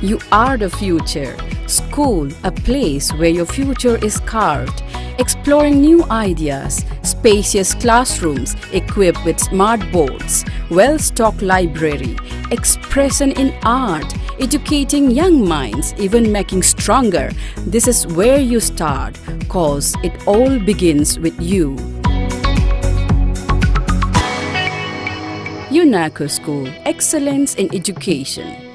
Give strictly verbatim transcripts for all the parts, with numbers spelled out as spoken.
You are the future. School, a place where your future is carved. Exploring new ideas, spacious classrooms equipped with smart boards, well stocked library, expression in art, educating young minds, even making stronger. This is where you start, cause it all begins with you. UNACO School, excellence in education.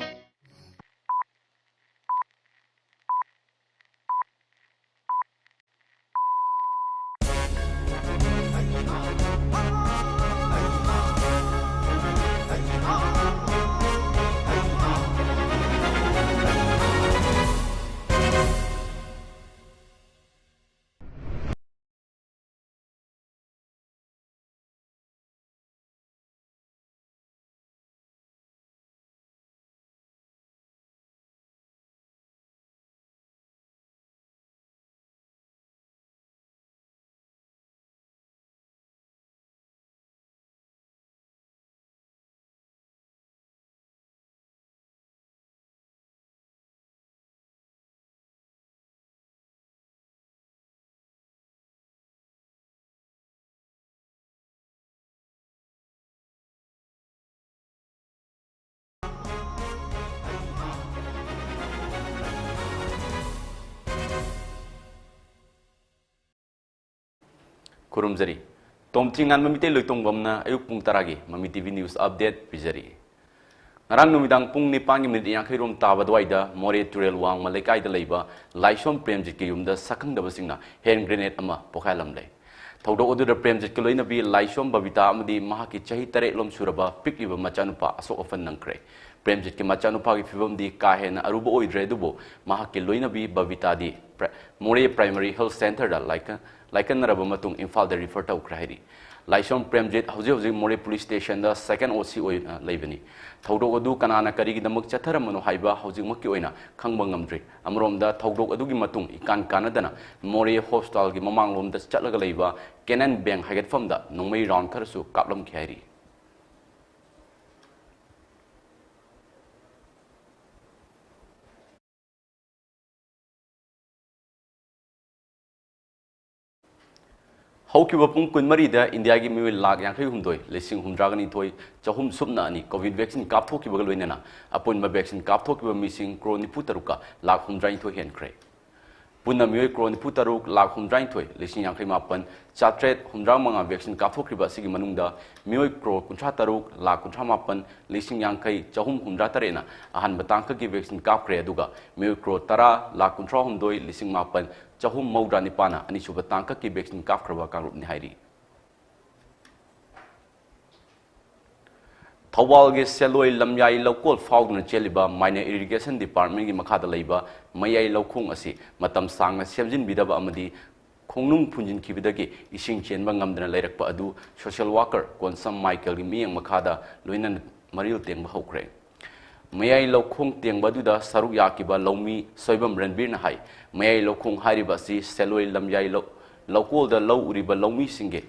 ꯈꯨꯔꯨꯝꯖꯔꯤ꯫ ꯇꯣꯝꯊꯤ ꯉꯥꯟꯕ ꯃꯤꯇꯩ ꯂꯣꯏꯇꯣꯡꯕꯝꯅ ꯑꯌꯨꯛ ꯄꯨꯡ ꯇꯔꯥꯒꯤ ꯃꯃꯤ T V news update ꯄꯤꯖꯔꯤ꯫ ꯉꯔꯥꯡ ꯅꯨꯃꯤꯗꯥꯡ ꯄꯨꯡ ꯅꯤꯄꯥꯟꯒꯤ minute ꯌꯥꯡꯈꯩ ꯔꯣꯝ ꯇꯥꯕ ꯑꯗꯨꯋꯥꯏꯗ ꯃꯣꯔꯦ ꯇꯨꯔꯦꯜ ꯋꯥꯡꯃ ꯂꯩꯀꯥꯏꯗ ꯂꯩꯕ ꯂꯥꯏꯁꯣꯝ ꯄ꯭ꯔꯦꯝꯖꯤꯠꯀꯤ ꯌꯨꯝꯗ ꯁꯛꯈꯪꯗꯕꯁꯤꯡꯅ hand grenade ꯑꯃ ꯄꯣꯈꯥꯏꯍꯜꯂꯝꯂꯦ꯫ ꯊꯧꯗꯣꯛ ꯑꯗꯨꯗ ꯄ꯭ꯔꯦꯝꯖꯤꯠꯀꯤ ꯂꯣꯏꯅꯕꯤ ꯂꯥꯏꯁꯣꯝ ꯕꯕꯤꯇꯥ ꯑꯃꯗꯤ ꯃꯍꯥꯛꯀꯤ ꯆꯍꯤ ꯇꯔꯦꯠ ꯂꯣꯝ ꯁꯨꯔꯕ ꯄꯤꯛꯂꯤꯕ ꯃꯆꯥꯅꯨꯄꯥ ꯑꯁꯣꯛ ꯑꯄꯟ ꯅꯪꯈ꯭ꯔꯦ꯫ ꯄ꯭ꯔꯦꯝꯖꯤꯠꯀꯤ ꯃꯆꯥꯅꯨꯄꯥꯒꯤ ꯐꯤꯕꯝꯗꯤ ꯀꯥ ꯍꯦꯟꯅ ꯑꯔꯨꯕ ꯑꯣꯏꯗ꯭ꯔꯦ, ꯑꯗꯨꯕꯨ ꯃꯍꯥꯛꯀꯤ ꯂꯣꯏꯅꯕꯤ ꯕꯕꯤꯇꯥꯗꯤ ꯄ꯭ꯔ-, ꯃꯣꯔꯦ Primary Health Centreꯗ ꯂꯥꯏꯀ-, ꯂꯥꯏꯀꯠꯅꯔꯕ ꯃꯇꯨꯡ ꯏꯝꯐꯥꯜꯗ refer ꯇꯧꯈ꯭ꯔꯦ ꯍꯥꯏꯔꯤ꯫ ꯂꯥꯏꯁꯣꯝ ꯄ꯭ꯔꯦꯝꯖꯤꯠ ꯍꯧꯖꯤꯛ ꯍꯧꯖꯤꯛ ꯃꯣꯔꯦ Police Stationꯗ second ꯑꯣ ꯁꯤ ꯑꯣꯏꯅ ꯂꯩꯕꯅꯤ꯫ ꯊꯧꯗꯣꯛ ꯑꯗꯨ ꯀꯅꯥꯅ ꯀꯔꯤꯒꯤꯗꯃꯛ ꯆꯠꯊꯔꯝꯕꯅꯣ ꯍꯥꯏꯕ ꯍꯧꯖꯤꯛꯃꯛꯀꯤ ꯑꯣꯏꯅ ꯈꯪꯕ ꯉꯝꯗ꯭ꯔꯤ꯫ ꯑꯃꯔꯣꯝꯗ ꯊꯧꯗꯣꯛ ꯑꯗꯨꯒꯤ ꯃꯇꯨꯡ ꯏꯀꯥꯟ ꯀꯥꯟꯅꯗꯅ ꯃꯣꯔꯦ Hospitalꯒꯤ ꯃꯃꯥꯡꯂꯣꯝꯗ ꯆꯠꯂꯒ ꯂꯩꯕ Canaan Bank ꯍꯥꯏꯒꯠꯐꯝꯗ ꯅꯣꯡꯃꯩ round ꯈꯔꯁꯨ ꯀꯥꯞꯂꯝꯈꯤ ꯍꯥꯏꯔꯤ꯫ ꯍꯧꯈꯤꯕ ꯄꯨꯡ ꯀꯨꯟꯃꯔꯤꯗ ꯏꯟꯗꯤꯌꯥꯒꯤ ꯃꯤꯑꯣꯏ ꯂꯥꯈ ꯌꯥꯡꯈꯩ ꯍꯨꯝꯗꯣꯏ ꯂꯤꯁꯤꯡ ꯍꯨꯝꯗ꯭ꯔꯥꯒ ꯅꯤꯊꯣꯏ ꯆꯍꯨꯝ ꯁꯨꯞꯅ ꯑꯅꯤ ꯀꯣꯚꯤꯗ ꯚꯦꯛꯁꯤꯟ ꯀꯥꯞꯊꯣꯛꯈꯤꯕꯒ ꯂꯣꯏꯅꯅ ꯑꯄꯨꯟꯕ ꯚꯦꯛꯁꯤꯟ ꯀꯥꯞꯊꯣꯛꯈꯤꯕ ꯃꯤꯁꯤꯡ ꯀ꯭ꯔꯣꯔ ꯅꯤꯐꯨ ꯇꯔꯨꯛꯀ ꯂꯥꯈ ꯍꯨꯝꯗ꯭ꯔꯥꯅꯤꯊꯣꯏ ꯍꯦꯟꯈ꯭ꯔꯦ꯫ ꯄꯨꯟꯅ ꯃꯤꯑꯣꯏ ꯀ꯭ꯔꯣꯔ ꯅꯤꯐꯨ ꯇꯔꯨꯛ ꯂꯥꯈ ꯍꯨꯝꯗ꯭ꯔꯥꯅꯤꯊꯣꯏ ꯂꯤꯁꯤꯡ ꯌꯥꯡꯈꯩ ꯃꯥꯄꯟ ꯆꯥꯇ꯭ꯔꯦꯠ ꯍꯨꯝꯗ꯭ꯔꯥ ꯃꯉꯥ ꯚꯦꯛꯁꯤꯟ ꯀꯥꯞꯊꯣꯛꯈ꯭ꯔꯤꯕ ꯑꯁꯤꯒꯤ ꯃꯅꯨꯡꯗ ꯃꯤꯑꯣꯏ ꯀ꯭ꯔꯣꯔ ꯀꯨꯟꯊ꯭ꯔꯥ ꯇꯔꯨꯛ ꯂꯥꯈ ꯀꯨꯟꯊ꯭ꯔꯥ ꯃꯥꯄꯟ ꯂꯤꯁꯤꯡ ꯌꯥꯡꯈꯩ ꯆꯍꯨꯝ ꯍꯨꯝꯗ꯭ꯔꯥ ꯇꯔꯦꯠꯅ ꯑꯍꯥꯟꯕ ꯇꯥꯡꯀꯛꯀꯤ ꯚꯦꯛꯁꯤꯟ ꯀꯥꯞꯈ꯭ꯔꯦ, ꯑꯗꯨꯒ ꯃꯤꯑꯣꯏ ꯀ꯭ꯔꯣꯔ ꯇꯔꯥ ꯂꯥꯈ ꯀꯨꯟꯊ꯭ꯔꯥ ꯍꯨꯝꯗꯣꯏ ꯂꯤꯁꯤꯡ ꯃꯥꯄꯟ ꯆꯍꯨꯝ ꯃꯧꯗ꯭ꯔꯥ ꯅꯤꯄꯥꯟꯅ ꯑꯅꯤꯁꯨꯕ ꯇꯥꯡꯀꯛꯀꯤ ꯚꯦꯛꯁꯤꯟ ꯀꯥꯞꯈ꯭ꯔꯕ ꯀꯥꯡꯂꯨꯞꯅꯤ ꯍꯥꯏꯔꯤ꯫ ꯊꯧꯕꯥꯜꯒꯤ ꯁꯦꯂꯣꯏ ꯂꯝꯌꯥꯏ ꯂꯧꯀꯣꯜ ꯐꯥꯎꯗꯨꯅ ꯆꯦꯜꯂꯤꯕ Minor Irrigation Department ꯀꯤ ꯃꯈꯥꯗ ꯂꯩꯕ ꯃꯌꯥꯏ ꯂꯧꯈꯣꯡ ꯑꯁꯤ ꯃꯇꯝ ꯁꯥꯡꯅ ꯁꯦꯝꯖꯤꯟꯕꯤꯗꯕ ꯑꯃꯗꯤ ꯈꯣꯡꯅꯨꯡ ꯐꯨꯟꯖꯤꯟꯈꯤꯕꯗꯒꯤ ꯏꯁꯤꯡ ꯆꯦꯟꯕ ꯉꯝꯗꯅ ꯂꯩꯔꯛꯄ ꯑꯗꯨ social worker ꯀꯣꯟꯁꯝ ꯃꯥꯏꯀꯦꯜꯒꯤ ꯃꯤꯠꯌꯦꯡ ꯃꯈꯥꯗ ꯂꯣꯏꯅꯅ ꯃꯔꯤꯜ ꯇꯦꯡꯕ ꯍꯧꯈ꯭ꯔꯦ꯫ ꯃꯌꯥꯏ ꯂꯧꯈꯣꯡ ꯇꯦꯡꯕ ꯑꯗꯨꯗ ꯁꯔꯨꯛ ꯌꯥꯈꯤꯕ ꯂꯧꯃꯤ ꯁꯣꯏꯕꯝ ꯔꯟꯕꯤꯔꯅ ꯍꯥꯏ, ꯃꯌꯥꯏ ꯂꯧꯈꯣꯡ ꯍꯥꯏꯔꯤꯕ ꯑꯁꯤ ꯁꯦꯂꯣꯏ ꯂꯝꯌꯥꯏ ꯂꯧ-, ꯂꯧꯀꯣꯜꯗ ꯂꯧ ꯎꯔꯤꯕ ꯂꯧꯃꯤꯁꯤꯡꯒꯤ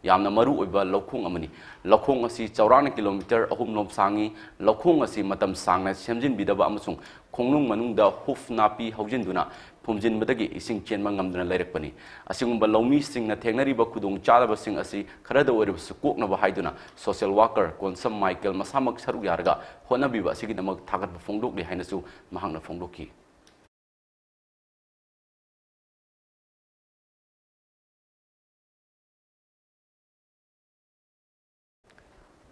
ꯌꯥꯝꯅ ꯃꯔꯨ ꯑꯣꯏꯕ ꯂꯧꯈꯣꯡ ꯑꯃꯅꯤ꯫ ꯂꯧꯈꯣꯡ ꯑꯁꯤ ꯆꯥꯎꯔꯥꯛꯅ ꯀꯤꯂꯣꯃꯤꯇꯔ ꯑꯍꯨꯝ ꯂꯣꯝ ꯁꯥꯡꯏ꯫ ꯂꯧꯈꯣꯡ ꯑꯁꯤ ꯃꯇꯝ ꯁꯥꯡꯅ ꯁꯦꯝꯖꯤꯟꯕꯤꯗꯕ ꯑꯃꯁꯨꯡ ꯈꯣꯡꯅꯨꯡ ꯃꯅꯨꯡꯗ ꯍꯨꯐ ꯅꯥꯄꯤ ꯍꯧꯖꯤꯟꯗꯨꯅ ꯐꯨꯝꯖꯤꯟꯕꯗꯒꯤ ꯏꯁꯤꯡ ꯆꯦꯟꯕ ꯉꯝꯗꯅ ꯂꯩꯔꯛꯄꯅꯤ꯫ ꯑꯁꯤꯒꯨꯝꯕ ꯂꯧꯃꯤꯁꯤꯡꯅ ꯊꯦꯡꯅꯔꯤꯕ ꯈꯨꯗꯣꯡꯆꯥꯗꯕꯁꯤꯡ ꯑꯁꯤ ꯈꯔꯗ ꯑꯣꯏꯔꯕꯁꯨ ꯀꯣꯛꯅꯕ ꯍꯥꯏꯗꯨꯅ social worker ꯀꯣꯟꯁꯝ ꯃꯥꯏꯀꯦꯜ ꯃꯁꯥꯃꯛ ꯁꯔꯨꯛ ꯌꯥꯔꯒ ꯍꯣꯠꯅꯕꯤꯕ ꯑꯁꯤꯒꯤꯗꯃꯛ ꯊꯥꯒꯠꯄ ꯐꯣꯡꯗꯣꯛꯂꯤ ꯍꯥꯏꯅꯁꯨ ꯃꯍꯥꯛꯅ ꯐꯣꯡꯗꯣꯛꯈꯤ꯫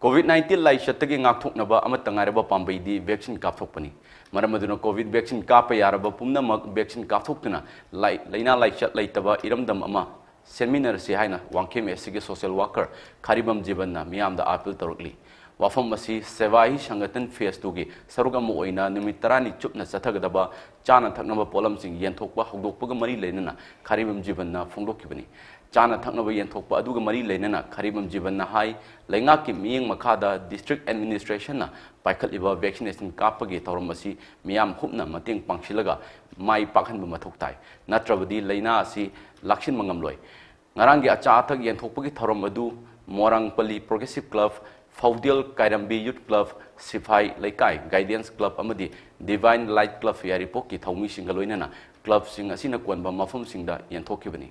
ꯀꯣꯚꯤꯗ ꯅꯥꯏꯟꯇꯤꯟ ꯂꯥꯏꯆꯠꯇꯒꯤ ꯉꯥꯛꯊꯣꯛꯅꯕ ꯑꯃꯠꯇ ꯉꯥꯏꯔꯕ ꯄꯥꯝꯕꯩꯗꯤ ꯚꯦꯛꯁꯤꯟ ꯀꯥꯞꯊꯣꯛꯄꯅꯤ꯫ ꯃꯔꯝ ꯑꯗꯨꯅ ꯀꯣꯚꯤꯗ ꯚꯦꯛꯁꯤꯟ ꯀꯥꯞꯄ ꯌꯥꯔꯕ ꯄꯨꯝꯅꯃꯛ ꯚꯦꯛꯁꯤꯟ ꯀꯥꯞꯊꯣꯛꯇꯨꯅ ꯂꯥꯏ-, ꯂꯥꯏꯅꯥ ꯂꯥꯏꯆꯠ ꯂꯩꯇꯕ ꯏꯔꯝꯗꯝ ꯑꯃ ꯁꯦꯝꯃꯤꯟꯅꯔꯁꯤ ꯍꯥꯏꯅ ꯋꯥꯡꯈꯦꯝ ꯑꯦꯁ ꯁꯤꯒꯤ social worker ꯈꯥꯔꯤꯕꯝ ꯖꯤꯕꯟꯅ ꯃꯤꯌꯥꯝꯗ ꯑꯥꯄꯤꯜ ꯇꯧꯔꯛꯂꯤ꯫ ꯋꯥꯐꯝ ꯑꯁꯤ ꯁꯦꯚꯥ ꯍꯤ ꯁꯪꯒꯇꯟ ꯐꯦꯁ ꯇꯨꯒꯤ ꯁꯔꯨꯛ ꯑꯃ ꯑꯣꯏꯅ ꯅꯨꯃꯤꯠ ꯇꯔꯥꯅꯤ ꯆꯨꯞꯅ ꯆꯠꯊꯒꯗꯕ ꯆꯥꯅ ꯊꯛꯅꯕ ꯄꯣꯠꯂꯝꯁꯤꯡ ꯌꯦꯟꯊꯣꯛꯄ ꯍꯧꯗꯣꯛꯄꯒ ꯃꯔꯤ ꯂꯩꯅꯅ ꯈꯥꯔꯤꯕꯝ ꯖꯤꯕꯟꯅ ꯐꯣꯡꯗꯣꯛꯈꯤꯕꯅꯤ꯫ ꯆꯥꯅ ꯊꯛꯅꯕ ꯌꯦꯟꯊꯣꯛꯄ ꯑꯗꯨꯒ ꯃꯔꯤ ꯂꯩꯅꯅ ꯈꯥꯔꯤꯕꯝ ꯖꯤꯕꯟꯅ ꯍꯥꯏ, ꯂꯩꯉꯥꯛꯀꯤ ꯃꯤꯠꯌꯦꯡ ꯃꯈꯥꯗ district administration ꯅ ꯄꯥꯏꯈꯠꯂꯤꯕ vaccination ꯀꯥꯞꯄꯒꯤ ꯊꯧꯔꯝ ꯑꯁꯤ ꯃꯤꯌꯥꯝ ꯍꯨꯞꯅ ꯃꯇꯦꯡ ꯄꯥꯡꯁꯤꯜꯂꯒ ꯃꯥꯏ ꯄꯥꯛꯍꯟꯕ ꯃꯊꯧ ꯇꯥꯏ, ꯅꯠꯇ꯭ꯔꯕꯗꯤ ꯂꯥꯏꯅꯥ ꯑꯁꯤ ꯂꯥꯛꯁꯤꯟꯕ ꯉꯝꯂꯣꯏ꯫ ꯉꯔꯥꯡꯒꯤ ꯑꯆꯥ ꯑꯊꯛ ꯌꯦꯟꯊꯣꯛꯄꯒꯤ ꯊꯧꯔꯝ ꯑꯗꯨ ꯃꯣꯔꯥꯡꯄꯜꯂꯤ Progressive Club, ꯐꯧꯗꯦꯜ ꯀꯥꯏꯔꯝꯕꯤ Youth Club, ꯁꯤꯐꯥꯏ ꯂꯩꯀꯥꯏ Guidance Club ꯑꯃꯗꯤ Divine Light Club ꯌꯥꯏꯔꯤꯄꯣꯛꯀꯤ ꯊꯧꯃꯤꯁꯤꯡꯒ ꯂꯣꯏꯅꯅ club ꯁꯤꯡ ꯑꯁꯤꯅ ꯀꯣꯟꯕ ꯃꯐꯝꯁꯤꯡꯗ ꯌꯦꯟꯊꯣꯛꯈꯤꯕꯅꯤ꯫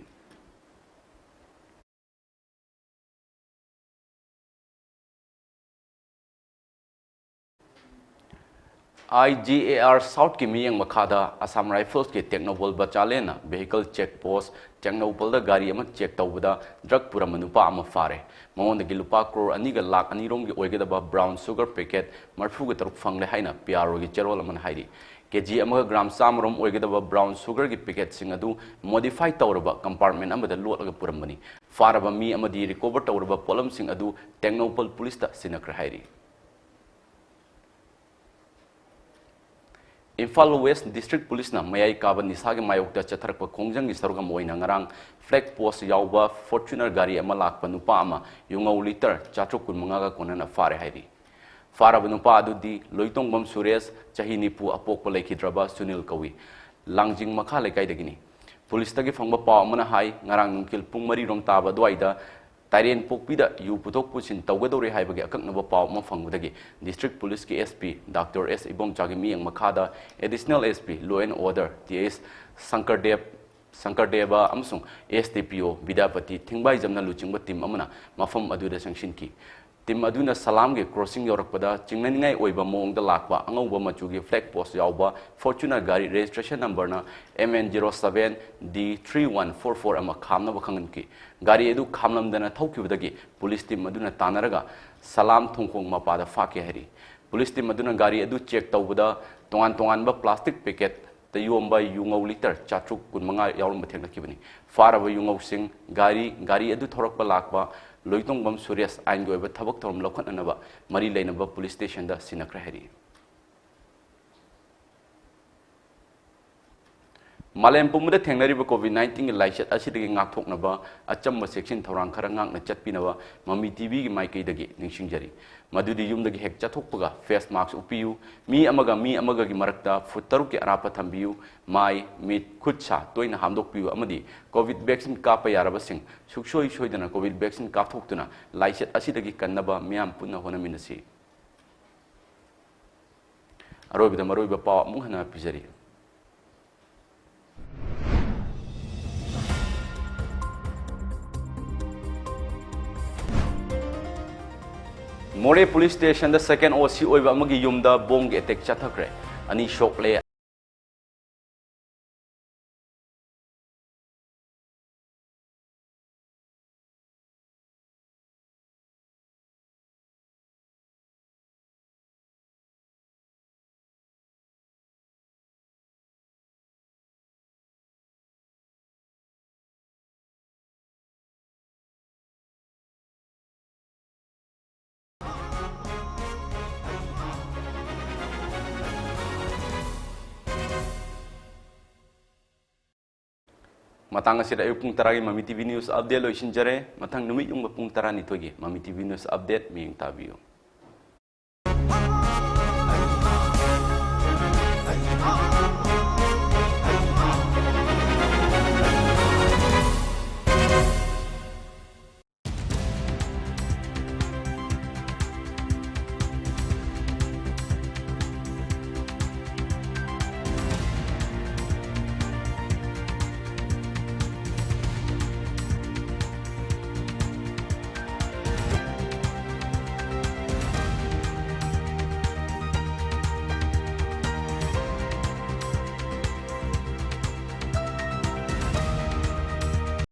I G A R Southꯀꯤ ꯃꯤꯠꯌꯦꯡ ꯃꯈꯥꯗ Assam Riflesꯀꯤ Tengnoupal ꯕꯆꯥꯂꯦꯟꯅ vehicle check post ꯇꯦꯡꯅꯧꯄꯜꯗ ꯒꯥꯔꯤ ꯑꯃ check ꯇꯧꯕꯗ drug ꯄꯨꯔꯝꯕ ꯅꯨꯄꯥ ꯑꯃ ꯐꯥꯔꯦ꯫ ꯃꯉꯣꯟꯗꯒꯤ ꯂꯨꯄꯥ ꯀ꯭ꯔꯣꯔ ꯑꯅꯤꯒ ꯂꯥꯈ ꯑꯅꯤꯔꯣꯝꯒꯤ ꯑꯣꯏꯒꯗꯕ brown sugar packet ꯃꯔꯤꯐꯨꯒ ꯇꯔꯨꯛ ꯐꯪꯂꯦ ꯍꯥꯏꯅ P R Oꯒꯤ ꯆꯦꯔꯣꯜ ꯑꯃꯅ ꯍꯥꯏꯔꯤ꯫ ꯀꯦ ꯖꯤ ꯑꯃꯒ gram ꯆꯥꯝꯃꯔꯣꯝ ꯑꯣꯏꯒꯗꯕ brown sugarꯒꯤ packetꯁꯤꯡ ꯑꯗꯨ modify ꯇꯧꯔꯕ compartment ꯑꯃꯗ ꯂꯣꯠꯂꯒ ꯄꯨꯔꯝꯕꯅꯤ꯫ ꯐꯥꯔꯕ ꯃꯤ ꯑꯃꯗꯤ recover ꯇꯧꯔꯕ ꯄꯣꯠꯂꯝꯁꯤꯡ ꯑꯗꯨ ꯇꯦꯡꯅꯧꯄꯜ ꯄꯨꯂꯤꯁꯇ ꯁꯤꯟꯅꯈ꯭ꯔꯦ ꯍꯥꯏꯔꯤ꯫ ꯏꯝꯐꯥꯜ West District Policeꯅ ꯃꯌꯥꯏ ꯀꯥꯕ ꯅꯤꯁꯥꯒꯤ ꯃꯥꯌꯣꯛꯇ ꯆꯠꯊꯔꯛꯄ ꯈꯣꯡꯖꯪꯒꯤ ꯁꯔꯨꯛ ꯑꯃ ꯑꯣꯏꯅ ꯉꯔꯥꯡ flag post ꯌꯥꯎꯕ Fortuner ꯒꯥꯔꯤ ꯑꯃ ꯂꯥꯛꯄ ꯅꯨꯄꯥ ꯑꯃ ꯌꯨꯉꯧ litre ꯆꯥꯇ꯭ꯔꯨꯛ ꯀꯨꯟꯃꯉꯥꯒ ꯀꯣꯟꯅꯅ ꯐꯥꯔꯦ ꯍꯥꯏꯔꯤ꯫ ꯐꯥꯔꯕ ꯅꯨꯄꯥ ꯑꯗꯨꯗꯤ ꯂꯣꯏꯇꯣꯡꯕꯝ ꯁꯨꯔꯦꯁ, ꯆꯍꯤ ꯅꯤꯐꯨ, ꯑꯄꯣꯛꯄ ꯂꯩꯈꯤꯗ꯭ꯔꯕ ꯁꯨꯅꯤꯜ ꯀꯧꯏ꯫ ꯂꯥꯡꯖꯤꯡ ꯃꯈꯥ ꯂꯩꯀꯥꯏꯗꯒꯤꯅꯤ꯫ ꯄꯨꯂꯤꯁꯇꯒꯤ ꯐꯪꯕ ꯄꯥꯎ ꯑꯃꯅ ꯍꯥꯏ, ꯉꯔꯥꯡ ꯅꯨꯡꯊꯤꯜ ꯄꯨꯡ ꯃꯔꯤꯔꯣꯝ ꯇꯥꯕ ꯑꯗꯨꯋꯥꯏꯗ ꯇꯥꯏꯔꯦꯟ ꯄꯣꯛꯄꯤꯗ ꯌꯨ ꯄꯨꯊꯣꯛ ꯄꯨꯁꯤꯟ ꯇꯧꯒꯗꯧꯔꯦ ꯍꯥꯏꯕꯒꯤ ꯑꯀꯛꯅꯕ ꯄꯥꯎ ꯑꯃ ꯐꯪꯕꯗꯒꯤ District Policeꯀꯤ S P Doctor S ꯏꯕꯣꯝꯆꯥꯒꯤ ꯃꯤꯠꯌꯦꯡ ꯃꯈꯥꯗ Additional S P Law and Order T S ꯁꯪꯀꯔꯗꯦꯕ, ꯁꯪꯀꯔꯗꯦꯕ ꯑꯃꯁꯨꯡ S D P O Bidyapati ꯊꯤꯡꯕꯥꯏꯖꯝꯅ ꯂꯨꯆꯤꯡꯕ team ꯑꯃꯅ ꯃꯐꯝ ꯑꯗꯨꯗ ꯆꯪꯁꯤꯟꯈꯤ꯫ Team ꯑꯗꯨꯅ ꯁꯂꯥꯝꯒꯤ crossing ꯌꯧꯔꯛꯄꯗ ꯆꯤꯡꯅꯅꯤꯡꯉꯥꯏ ꯑꯣꯏꯕ ꯃꯑꯣꯡꯗ ꯂꯥꯛꯄ ꯑꯉꯧꯕ ꯃꯆꯨꯒꯤ flag post ꯌꯥꯎꯕ Fortuner ꯒꯥꯔꯤ registration numberꯅ M N zero seven D three one four four ꯑꯃ ꯈꯥꯝꯅꯕ ꯈꯪꯍꯟꯈꯤ꯫ ꯒꯥꯔꯤ ꯑꯗꯨ ꯈꯥꯝꯂꯝꯗꯅ ꯊꯧꯈꯤꯕꯗꯒꯤ police team ꯑꯗꯨꯅ ꯇꯥꯟꯅꯔꯒ ꯁꯂꯥꯝ ꯊꯣꯡꯈꯣꯡ ꯃꯄꯥꯗ ꯐꯥꯈꯤ ꯍꯥꯏꯔꯤ꯫ Police team ꯑꯗꯨꯅ ꯒꯥꯔꯤ ꯑꯗꯨ check ꯇꯧꯕꯗ ꯇꯣꯉꯥꯟ ꯇꯣꯉꯥꯟꯕ plastic packetꯇ ꯌꯣꯝꯕ ꯌꯨꯉꯧ litre ꯆꯥꯇ꯭ꯔꯨꯛ ꯀꯨꯟꯃꯉꯥ ꯌꯥꯎꯔꯝꯕ ꯊꯦꯡꯅꯈꯤꯕꯅꯤ꯫ ꯐꯥꯔꯕ ꯌꯨꯉꯧꯁꯤꯡ, ꯒꯥꯔꯤ, ꯒꯥꯔꯤ ꯑꯗꯨ ꯊꯧꯔꯛꯄ ꯂꯥꯛꯄ ꯂꯣꯏꯇꯣꯡꯕꯝ ꯁꯨꯔꯦꯁ ꯑꯥꯏꯟꯒꯤ ꯑꯣꯏꯕ ꯊꯕꯛ ꯊꯧꯔꯝ ꯂꯧꯈꯠꯅꯅꯕ ꯃꯔꯤ ꯂꯩꯅꯕ police stationꯗ ꯁꯤꯟꯅꯈ꯭ꯔꯦ ꯍꯥꯏꯔꯤ꯫ ꯃꯥꯂꯦꯝ ꯄꯨꯝꯕꯗ ꯊꯦꯡꯅꯔꯤꯕ COVID nineteenꯒꯤ ꯂꯥꯏꯆꯠ ꯑꯁꯤꯗꯒꯤ ꯉꯥꯛꯊꯣꯛꯅꯕ ꯑꯆꯝꯕ ꯆꯦꯛꯁꯤꯟ ꯊꯧꯔꯥꯡ ꯈꯔ ꯉꯥꯛꯅ ꯆꯠꯄꯤꯅꯕ ꯃꯃꯤ TVꯒꯤ ꯃꯥꯏꯀꯩꯗꯒꯤ ꯅꯤꯡꯁꯤꯡꯖꯔꯤ꯫ ꯃꯗꯨꯗꯤ ꯌꯨꯝꯗꯒꯤ ꯍꯦꯛ ꯆꯠꯊꯣꯛꯄꯒ face mask ꯎꯞꯄꯤꯌꯨ, ꯃꯤ ꯑꯃꯒ ꯃꯤ ꯑꯃꯒꯒꯤ ꯃꯔꯛꯇ foot ꯇꯔꯨꯛꯀꯤ ꯑꯔꯥꯞꯄ ꯊꯝꯕꯤꯌꯨ, ꯃꯥꯏ, ꯃꯤꯠ, ꯈꯨꯠ, ꯁꯥ ꯇꯣꯏꯅ ꯍꯥꯝꯗꯣꯛꯄꯤꯌꯨ ꯑꯃꯗꯤ COVID vaccine ꯀꯥꯞꯄ ꯌꯥꯔꯕꯁꯤꯡ ꯁꯨꯡꯁꯣꯏ ꯁꯣꯏꯗꯅ COVID vaccine ꯀꯥꯞꯊꯣꯛꯇꯨꯅ ꯂꯥꯏꯆꯠ ꯑꯁꯤꯗꯒꯤ ꯀꯟꯅꯕ ꯃꯤꯌꯥꯝ ꯄꯨꯟꯅ ꯍꯣꯠꯅꯃꯤꯟꯅꯁꯤ꯫ ꯑꯔꯣꯏꯕꯗ ꯃꯔꯨꯑꯣꯏꯕ ꯄꯥꯎ ꯑꯃꯨꯛ ꯍꯟꯅ ꯄꯤꯖꯔꯤ꯫ ꯃꯣꯔꯦ ꯄꯨꯂꯤꯁ ꯁ꯭ꯇꯦꯁꯟꯗ ꯁꯦꯀꯦꯟ ꯑꯣ ꯁꯤ ꯑꯣꯏꯕ ꯑꯃꯒꯤ ꯌꯨꯝꯗ ꯕꯣꯝꯒꯤ ꯑꯦꯇꯦꯛ ꯆꯠꯊꯈ꯭ꯔꯦ꯫ ꯑꯅꯤ ꯁꯣꯛꯂꯦ꯫ ꯃꯇꯥꯡ ꯑꯁꯤꯗ ꯑꯌꯨꯛ ꯄꯨꯡ ꯇꯔꯥꯒꯤ ꯃꯃꯤ ꯇꯤ ꯚꯤ ꯅ꯭ꯌꯨꯁ ꯑꯞꯗꯦꯠ ꯂꯣꯏꯁꯤꯟꯖꯔꯦ꯫ ꯃꯊꯪ ꯅꯨꯃꯤꯠ ꯌꯨꯡꯕ ꯄꯨꯡ ꯇꯔꯥꯅꯤꯊꯣꯏꯒꯤ ꯃꯃꯤ ꯇꯤ ꯚꯤ ꯅ꯭ꯌꯨꯁ ꯑꯞꯗꯦꯠ ꯃꯤꯠꯌꯦꯡ ꯇꯥꯕꯤꯌꯨ꯫